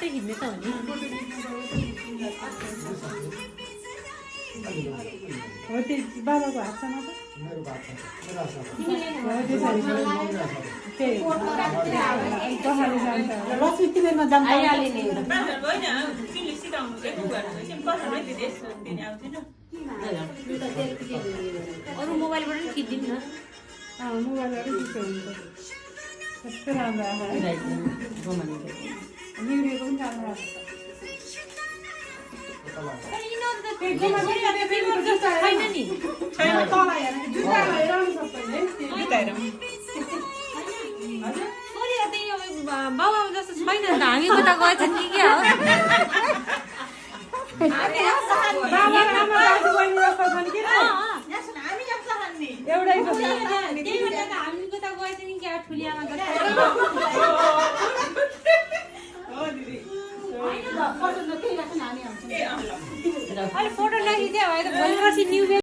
photo खिच्ने त हो नि हो त्यो बाबाको हात छ न त लक्ष्मी तिमीमा जान्छ आइहाल्यो नि अरू मोबाइलबाट पनि खिचिदिनु न मोबाइलहरू चिसो हुन्छ कस्तो राम्रो आएको न्युरिएको पनि राम्रो आएको छैन नि बाबा जस्तो छैन त हामी कता गएछ नि क्या हो एउटै हामी कता गएछ नि क्या ठुलियामा अहिले फोटो नखिच्यो भने त भोलि पर्सि न्यु